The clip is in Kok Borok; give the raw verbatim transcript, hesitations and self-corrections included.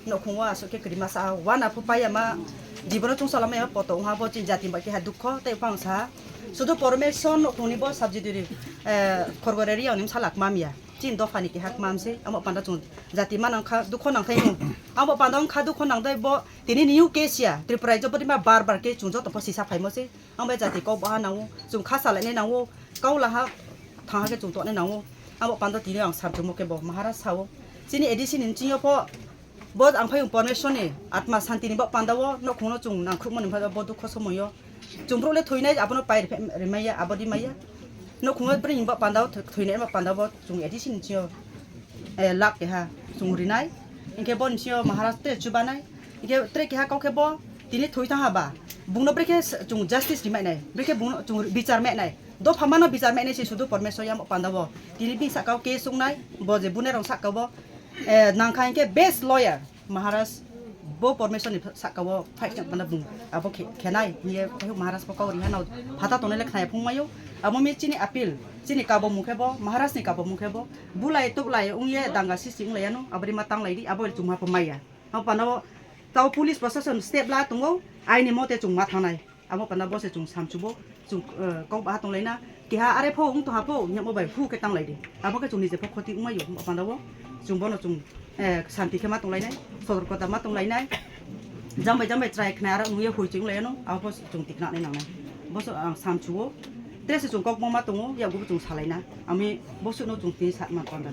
Nokhungo aswk khe kwrwi masa wana phu paiya ma jibono chwngsalamaya poto wngha bo chini jati bai keha dukho tei phang sa. Sudu Pormeshwar nokhungni bo subsidiary, eh, khorgore riyang ni salak mamya. Chini dophani keha kmam se, amo panda chwng jati manang kha dukho nangthai mung. Amo panda wng kha dukho nangthai bo tini new case ya, Tripura rajyo bodima bar bar khe chwng joto pho sisa phaimo se. Ang bai jati kok baha nango, chwng kha salainai nango, kau laha thangha khe chwng tongnai nango. Amo panda tini ang samchwngmo khe bo Maharaj sao. Chini A D C ni nchingyo pho bo ang phai Pormeshwar ni atma santi ni bo panda o nokhungno chwng nangkhukmani bo dukho somoyo. Chwng brouh le thoinai abono pai riphe-, rimaiya, abodi maiya. Nokhungo bini bo panda o tho-, thoinai bo panda bo chwng A D C ni nchingyo, eh, lak keha chwng rinai. Hinkhe bo nchingyo Maharaj te chubanai. Hinkhe tre keha kau khe bo tini thoi thangha ba. Bungno brekhe s-, chwng justice rimai nai. Brekhe bungno chwng bichar mai nai. Dopha mano bichar mai nai se sudu Pormeshwar yamo panda bo. Tini bini saka o case wngnai. Bo je bune rong saka bo. Eh, nangkha hinkhe best lawyer Maharaj bo Pormeshwar ni saka o fight khe panda bung. Abo khe-, khenai. Hiye Maharaj bo kau riha nao phata tongnai le khnai phung mayo. Abo mi chini appeal. Chini kabo mung khe bo. Maharaj ni kabo mung khe bo. Bulai tuklai wngye danga sisi wnglaiyano. Abori ma tanglai di. Abo chuma pho maya. Abo panda bo tao police proshashan step la tongo, aini mote chwng ma thangnai. Abo panda bo se chwng samchubo, chwng, eh, kok baha tonglaina, keha are pho wng tongha pho, hinkhe mo bai hu khe tanglai di. Abo khe chwng nije pho khoti wngmai yo, abo panda bo chwng bono chwng, eh, santi khe ma tonglainai, sotorkota ma tonglainai. Jam bai jam bai chwrai khnai aro nungye hui chwng laiyano, abo pho chwng tikna nai nangnai. Bo se ang samchuo, tre se chwng kok ma ma tongo, yago bo chwng salaina. Ami bo se no chwng tini sa ma panda.